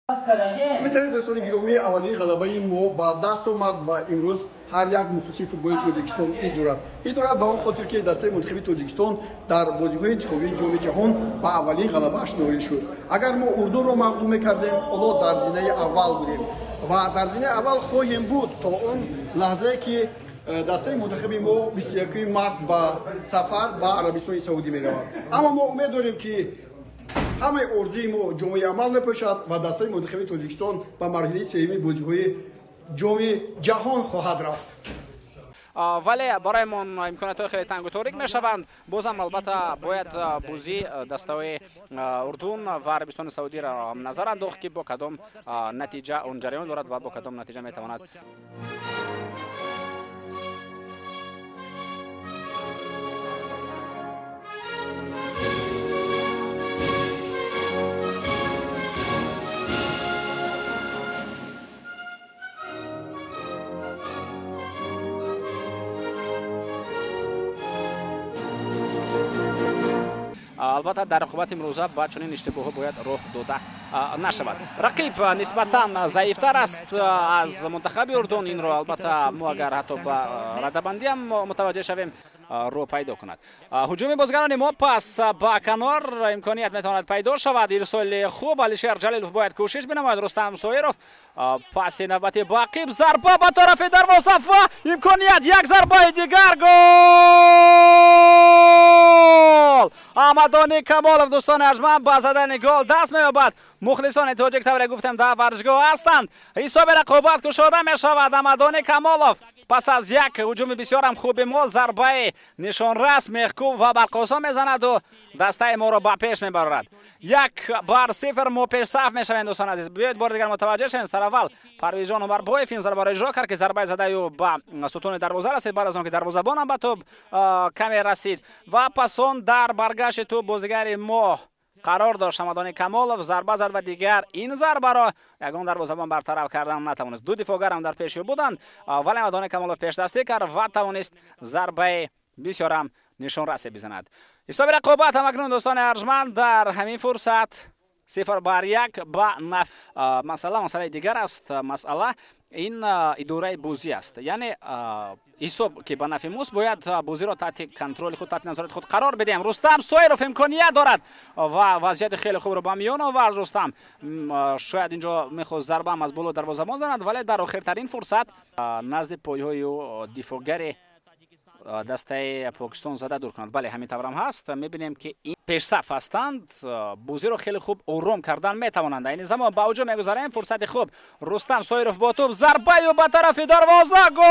Метавонед, дӯстони гиромӣ, аввалин ғалабаи мо ба даст омад ва имрӯз ҳар як мухлиси футболи Тоҷикистон ид дорад. Ид дорад ба он хотир, ки дастаи мунтахаби Тоҷикистон дар бозиҳои интихобии Ҷоми Ҷаҳон ба аввалин ғалабааш ноил шуд. Агар мо Урдунро мағлуб мекардем, ҳоло дар зинаи аввал будем ва дар зинаи аввал хоҳем буд то он лаҳзае, ки дастаи мунтахаби мо 21 март ба сафар ба Арабистони Саудӣ меравад. Аммо мо умед дорем, ки ҳамаи орзуи мо ҷомаи амал мепӯшад ва дастаи мунтахаби Тоҷикистон ба марҳилаи сеюми бозиҳои Ҷоми Ҷаҳон хоҳад рафт. Вале бароямон имкониятҳои хеле тангу торик мешаванд. Бозам, албатта, бояд бозии дастаҳои Урдун ва Арабистони Саудиро назар андохт, ки бо кадом натиҷа он ҷараён дорад ва бо кадом натиҷа метавонад. Албатта, дар рақобати имрӯза ба чунин иштибоҳҳо бояд роҳ дода нашавад. Рақиб нисбатан заифтар аст аз мунтахаби Урдун. Инро, албатта, мо агар ҳатто ба радабандиам мутаваҷҷеҳ шавем, роҳ пайдо кунад. Ҳуҷуми бозигарони мо, пас ба канор, имконият метавонад пайдо шавад. Ирсоли хуб, Алишер Ҷалилов бояд кӯшиш бинамояд. Рустам Соиров, паси навбати ба ақиб, зарба ба тарафи дарвоза ва имконият, як зарбаи дигар, гол! Аҳмадони Камолов, дӯстони арҷманд, ба задани гол даст меёбад. Мухлисони тоҷик, тавре гуфтем, дар варзишгоҳ ҳастанд. Ҳисоби рақобат кушода мешавад. Аҳмадони Камолов пас аз як ҳуҷуми бисёрам хуби мо зарбаи нишонрас, мехкуб ва барқосо мезанаду дастаи моро ба пеш мебарорад. 1-0 мо пешсаф мешавем. Дӯстони азиз, биёед, бори дигар мутаваҷҷеҳ шавем. Сараввал Парвизҷон Умарбоев ин зарбаро иҷро кард, ки зарбаи задаи ӯ ба сутуни дарвоза расид, баъд аз он ки дарвозабонам ба тӯб каме расид ва пас он дар баргашти тӯб бозигари мо қарор дошт. Ҳамадони Камолов зарба зад ва дигар ин зарбаро ягон дарвозабон бартараф кардан натавонист. Ду дифоъгарам дар пеши ӯ буданд, вале Ҳамадони Камолов пешдастӣ кард ва тавонист зарбаи бисёрам нишонрасе бизанад. Ҳисоби рақобат ҳамакнун, дӯстони арҷманд, дар ҳамин фурсат 0-1 ба наф. Масъала масъалаи дигар аст. Масъала ин идораи бозӣ аст, яъне ҳисоб ки ба нафи мост, бояд бозиро таҳти контроли худ, таҳти назорати худ қарор бидиҳем. Рустам Соиров имконият дорад ва вазъияти хеле хубро ба миён овард. Рустам шояд инҷо мехост зарбаам аз боло дарвозабон занад, вале дар охиртарин фурсат назди пойҳои ӯ дифоъгари дастаи Покистон зада дур кунад. Бале, ҳамин таврам ҳаст. Мебинем, ки ин пешсаф ҳастанд, бозиро хеле хуб ором кардан метавонанд. Айни замон ба ҳуҷум мегузарем. Фурсати хуб, Рустам Соиров бо тӯб, зарбаю ба тарафи дарвоза, гол!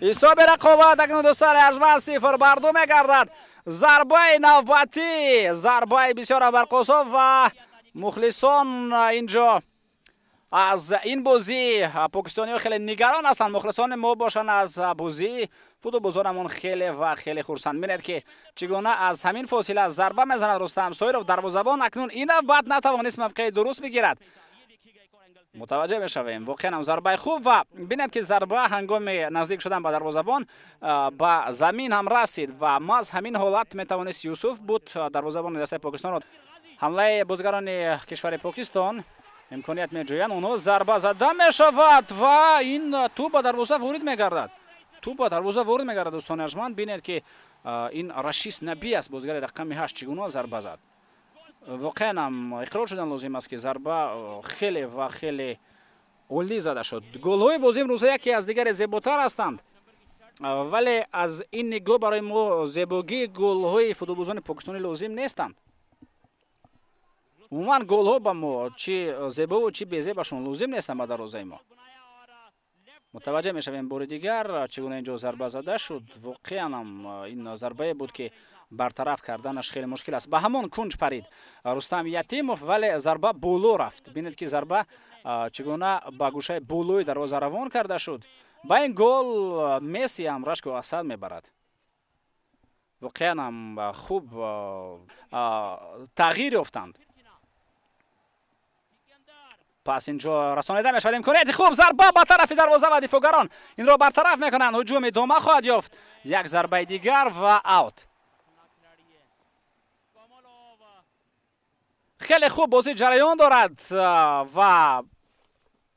Ҳисоби рақобат акнун, дӯстони арҷманд, 0-2 мегардад. Зарбаи навбатӣ, зарбаи бисёр барқосо ва мухлисон инҷо аз ин бозӣ покистониҳо хеле нигарон ҳастанд. Мухлисони мо бошанд, аз бозии футболбозонамон хеле ва хеле хурсанд. Бинед, ки чӣ гуна аз ҳамин фосила зарба мезанад Рустам Соиров. Дарвозабон акнун ин навбат натавонист мавқеи дуруст бигирад. Мутаваҷҷеҳ мешавем, воқеан ҳам зарбаи хуб ва бинед, ки зарба ҳангоми наздик шудан ба дарвозабон ба замин ҳам расид ва маҳз ҳамин ҳолат метавонист Юсуф буд, дарвозабони дастаи Покистонро. Ҳамлаи бозигарони кишвари Покистон, имконият меҷӯянд онҳо, зарба зада мешавад ва ин тӯб ба дарвоза ворид мегардад. Тӯб ба дарвоза ворид мегардад. Дӯстони арҷманд, бинед, ки ин Рашис Набӣ аст, бозигари рақами 8, чӣ гуна зарба зад. Воқеан ҳам иқрор шудан лозим аст, ки зарба хеле ва хеле олӣ зада шуд. Голҳои бозии имрӯза яке аз дигаре зеботар ҳастанд, вале аз ин нигоҳ барои мо зебогии голҳои футболбозони покистонӣ лозим нестанд. Умуман голҳо ба мо, чӣ зебову чӣ безебашон, лозим нестанд ба дарвозаи мо. Мутаваҷҷеҳ мешавем бори дигар, чӣ гуна инҷо зарба зада шуд. Воқеан ҳам ин зарбае буд, ки бартараф карданаш хеле мушкил аст. Ба ҳамон кунҷ парид Рустам Ятимов, вале зарба боло рафт. Бинед, ки зарба чӣ гуна ба гӯшаи болои дарвоза равон карда шуд. Ба ин гол Месси ҳам рашку асад мебарад. Воқеан ҳам хуб тағйир ёфтанд. Пас инҷо расонида мешавад, имконияти хуб, зарба ба тарафи дарвоза ва дифоъгарон инро бартараф мекунанд. Ҳуҷум идома хоҳад ёфт. Як зарбаи дигар ва аут. Хеле хуб бозӣ ҷараён дорад ва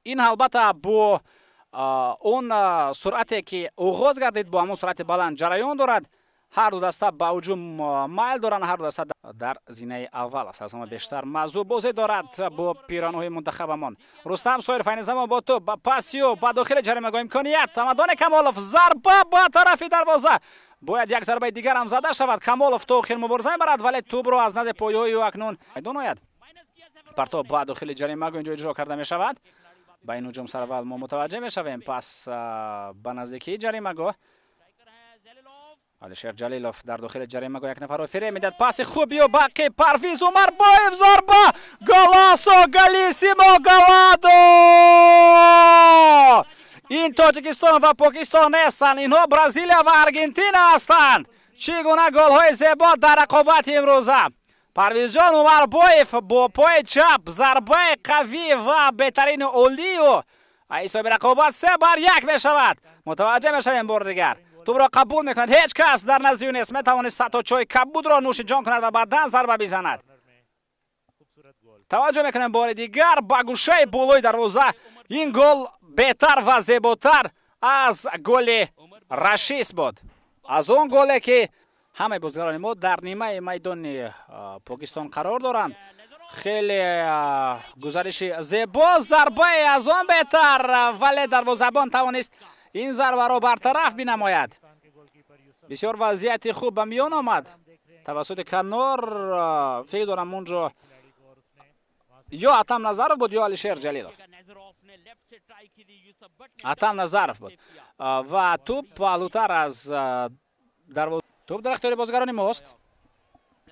ин албатта бо он суръате, ки оғоз гардид, бо ҳамон суръати баланд ҷараён дорад. Ҳар ду даста ба ҳуҷум майл доранд, ҳар ду даста дар зинаи аввал аст. Аз ҳама бештар мавзӯъ бозӣ дорад бо пиранҳои мунтахабамон. Рустам Соиров айни замон бо тӯб ба пасиё ба дохили ҷаримагоҳ, имконият, Амадони Камолов, зарба ба тарафи дарвоза, бояд як зарбаи дигар ҳам зада шавад. Камолов то охир мубориза мебарад, вале тӯбро аз назди поёи ӯ акнун майдон ояд. Партоб ба дохили ҷаримагоҳ инҷо иҷро карда мешавад. Ба ин ҳуҷум сараввал мо мутаваҷҷеҳ мешавем. Пас ба наздикии ҷаримагоҳ Алишер Ҷалилов дар дохили ҷаримагоҳ як нафарро фиреб медиҳад. Паси хуб ё бақи Парвиз Умарбоев, зарба, golazo, golísimo, golazo! Ин Тоҷикистон ва Покистон нестанд, инҳо Бразилия ва Аргентина ҳастанд. Чӣ гуна голҳои зебо дар рақобати имрӯза! Парвизҷон Умарбоев бо пои чап зарбаи қавӣ ва беҳтарини олию ҳисоби рақобат 3-1 мешавад. Мутаваҷҷеҳ мешавем бори дигар. Тӯбро қабул мекунад, ҳеҷ кас дар назди ӯ нест, метавонист ҳатто чойи кабудро нӯши ҷон кунад ва баъдан зарба бизанад. Таваҷҷӯҳ мекунем бори дигар ба гӯшаи болои дарвоза. Ин гол беҳтар ва зеботар аз голи Рашис буд, аз он голе, ки ҳамаи бозигарони мо дар нимаи майдони Покистон қарор доранд. Хеле гузариши зебо, зарбае аз он беҳтар, вале дарвозабон тавонист ин зарбаро бартараф бинамояд. Бисёр вазъияти хуб ба миён омад тавассути канор. Фикр дорам, унҷо ё Атам Назаров буд, ё Алишер Ҷалилов. Атам Назаров буд ва тӯб паҳлӯтар аз дарвоз. Тӯб дар ихтиёри бозигарони мост.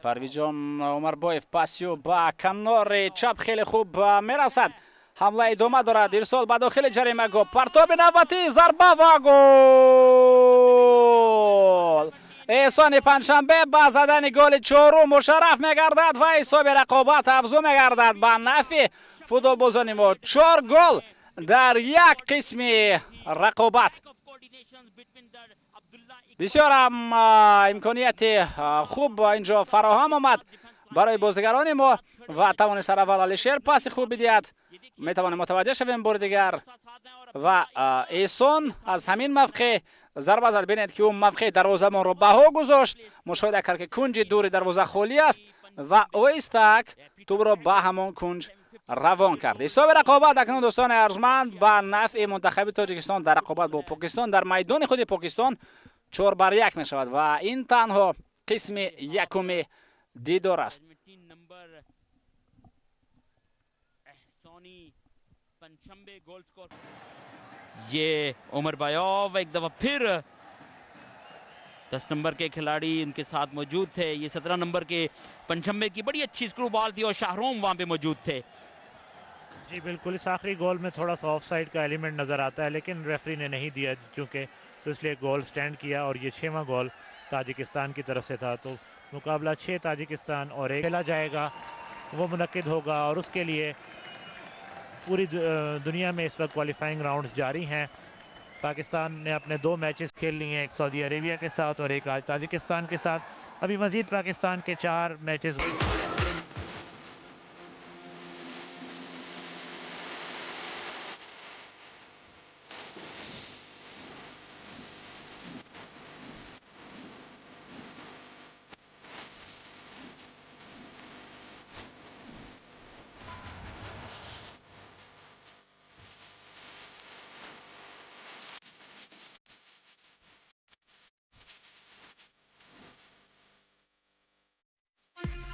Парвизҷон Умарбоев пасиё ба канори чап хеле хуб мерасад. Ҳамла идома дорад, ирсол ба дохили ҷаримагоҳ, партоби навбатӣ, зарба ва гол! Эҳсони Панҷшанбе ба задани голи чорум мушарраф мегардад ва ҳисоби рақобат афзу мегардад ба нафъи футболбозони мо. Чор гол дар як қисми рақобат. Бисёр ҳам имконияти хуб инҷо фароҳам омад барои бозигарони мо ва тавонист сараввал Алишер паси хуб бидиҳад. Метавонем мутаваҷҷеҳ шавем бори дигар ва Эҳсон аз ҳамин мавқеъ зарба зад. Бинед, ки ӯ мавқеи дарвозабонро баҳо гузошт, мушоҳида кард, ки кунҷи дури дарвоза холӣ аст ва оҳистак тӯбро ба ҳамон кунҷ равон кард. Ҳисоби рақобат акнун, дӯстони арҷманд, ба нафъи мунтахаби Тоҷикистон дар рақобат бо Покистон дар майдони худи Покистон 4-1 мешавад ва ин танҳо қисми якуми дидор аст. ये उमर बायोव एक दफा फिर 10 नंबर के खिलाड़ी इनके साथ मौजूद थे। ये 17 नंबर के पंचम्बे की बड़ी अच्छी स्क्रू बॉल थी और शाहरोम वहां पे मौजूद थे। जी बिल्कुल, इस आखिरी गोल में थोड़ा सा ऑफ साइड का एलिमेंट नज़र आता है, लेकिन रेफरी ने नहीं दिया चूँकि, तो इसलिए गोल स्टैंड किया और ये 6वां गोल ताजिकिस्तान की तरफ से था। तो मुकाबला 6 ताजिकिस्तान और 1 खेला जाएगा, वो मुनक्किद होगा और उसके लिए पूरी दुनिया में इस वक्त क्वालिफाइंग राउंड्स जारी हैं। पाकिस्तान ने अपने 2 मैचेस खेल लिए हैं, एक सऊदी अरेबिया के साथ और एक आज ताजिकिस्तान के साथ। अभी मज़ीद पाकिस्तान के 4 मैचेस।